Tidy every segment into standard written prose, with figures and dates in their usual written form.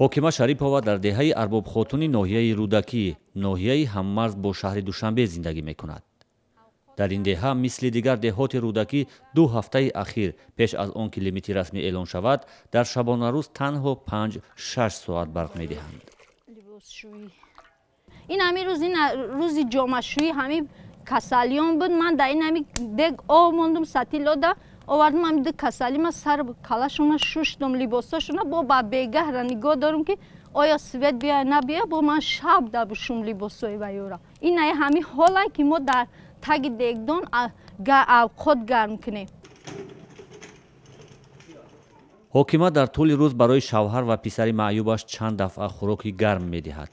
Ҳокима Шарипова дар деҳаи Арбобхотуни ноҳияи Рӯдакӣ, ноҳияи ҳаммарз бо шаҳри Душанбе зиндагӣ мекунад. Дар ин деҳа мисли дигар деҳоти Рӯдакӣ 2 ҳафтаи ахир пеш аз он ки лимити расмӣ эълон шавад, дар шабонарӯз танҳо 5-6 соат барқ медиҳанд. Ин ҳамин рӯз, ин рӯзи ҷомашӯӣ ҳамин касалиён буд. Ман дар ин ҳамин дег об мондум, сатилода овардум, ҳамин ду касали ма сар калашона шуштум, либосошона бо ба бегаҳра нигоҳ дорум, ки оё свет бия набия, бо ман шаб дабушум либосои ваёра. Ин ай ҳамин ҳолае ки мо дар таги дегдон авқот гарм кунем. Ҳокима дар тӯли рӯз барои шавҳар ва писари маъюбаш чанд дафъа хӯроки гарм медиҳад.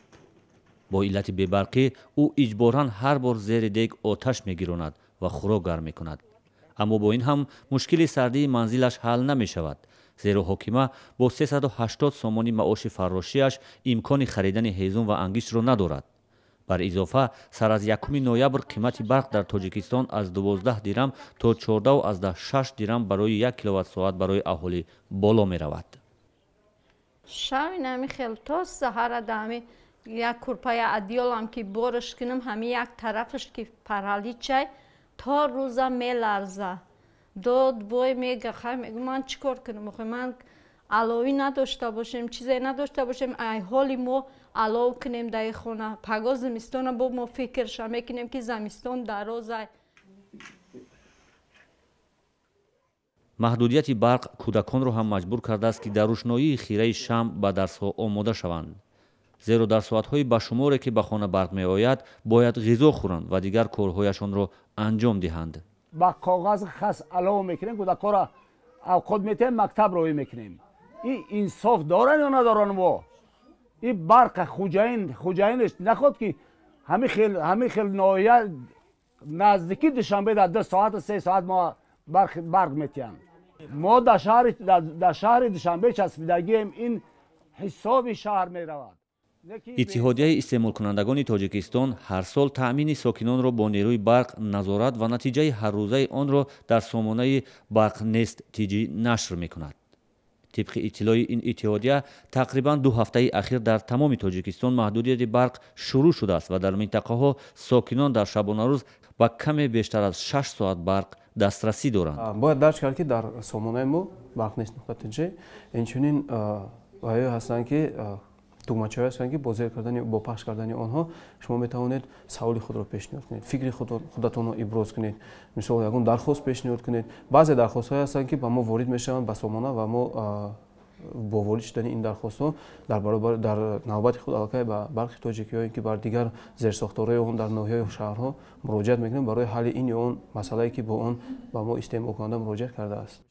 Бо иллати бебарқӣ ӯ иҷборан ҳар бор зери дег оташ мегиронад ва хӯрок гарм мекунад. Аммо бо ин ҳам мушкили сардии манзилаш ҳал намешавад, зеро ҳокима бо 380 сомонӣ маоши фаррошиаш имкони харидани ҳезум ва ангиштро надорад. Бар изофа, сар аз 1 ноябр қимати барқ дар Тоҷикистон аз 12 дирам то 14,6 дирам барои 1 киловатт-соат барои аҳолӣ боло меравад. Шав ин ҳами хел то саҳара да ҳами як курпая адёлам ки борш кунам, ҳами як тарафаш ки параличай то рӯза меларза. Дод вой мега, хай мегӯ ман чӣ кор кунам? Охи ман аловӣ надошта бошем, чизе надошта бошем, ай ҳоли мо алов кунем дар хона. Паго зимистона бо мо фикрша мекунем ки зимистон дарозай. Маҳдудияти барқ кӯдаконро ҳам маҷбур кардааст, ки дар рӯшноии хираи шамъ ба дарсҳо омода шаванд. Зеро дар соатҳои ба шуморе ки ба хона барқ меояд, бояд ғизо хӯранд ва дигар корҳояшонро анҷом диҳанд. Ба коғаз хас алов мекунем, кӯдакҳоро авқот метиҳем, мактаб роҳӣ мекунем. Ин инсоф доранд ё надоранд мо? Ин барқ хуҷаинаш наход ки ҳамин хел ноҳия наздики Душанбе дар 2 соат 3 соат мо барқ метиҳанд. Мо дар шаҳри Душанбе часпидагием, ин ҳисоби шаҳр меравад. Иттиҳодияи истеъмолкунандагони Тоҷикистон ҳар сол таъмини сокинонро бо нерӯи барқ назорат ва натиҷаи ҳаррӯзаи онро дар сомонаи Барқнест ТЖ нашр мекунад. Тибқи иттилои ин иттиҳодия, тақрибан 2 ҳафтаи ахир дар тамоми Тоҷикистон маҳдудияти барқ шурӯъ шудааст ва дар минтақаҳо сокинон дар шабонарӯз ба каме бештар аз 6 соат барқ дастрасӣ доранд. Бояд дарҷ кард, ки дар сомонаи мо Барқнест.тж инчунин ваё ҳастанд, ки тугмачаҳое ҳастанд, ки бо зер кардани, бо пахш кардани онҳо шумо метавонед саволи худро пешниҳод кунед, фикри худатонро иброз кунед, мисол ягон дархост пешниҳод кунед. Баъзе дархостҳое ҳастанд, ки ба мо ворид мешаванд ба сомона ва мо бо ворид шудани ин дархостҳо дар баробар дар навбати худ аллакай ба Барқи Тоҷик ё ин ки бар дигар зерсохторҳои он дар ноҳияҳою шаҳрҳо муроҷиат мекунем барои ҳалли ин ё он масъалае, ки бо он ба мо истеъмолкунанда муроҷиат кардааст.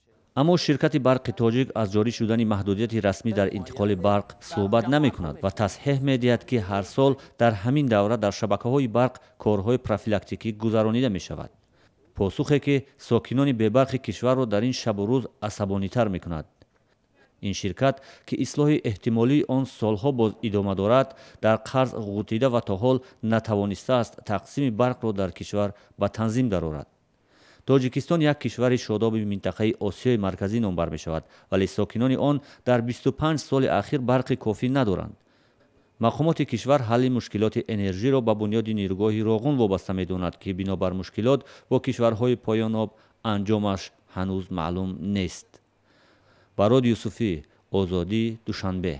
Аммо ширкати Барқи Тоҷик аз ҷорӣ шудани маҳдудияти расмӣ дар интиқоли барқ суҳбат намекунад ва тасҳеҳ медиҳад, ки ҳар сол дар ҳамин давра дар шабакаҳои барқ корҳои профилактикӣ гузаронида мешавад. Посухе ки сокинони бебарқи кишварро дар ин шабу рӯз асабонитар мекунад. Ин ширкат, ки ислоҳи эҳтимолии он солҳо боз идома дорад, дар қарз ғутида ва то ҳол натавонистааст тақсими барқро дар кишвар ба танзим дарорад. Тоҷикистон як кишвари шодоби минтақаи Осиёи Марказӣ номбар мешавад, вале сокинони он дар 25 соли ахир барқи кофӣ надоранд. Мақомоти кишвар ҳалли мушкилоти энержиро ба бунёди нирӯгоҳи Роғун вобаста медонад, ки бинобар мушкилот бо кишварҳои поёноб анҷомаш ҳанӯз маълум нест. Барод Юсуфӣ, Озодӣ, Душанбе.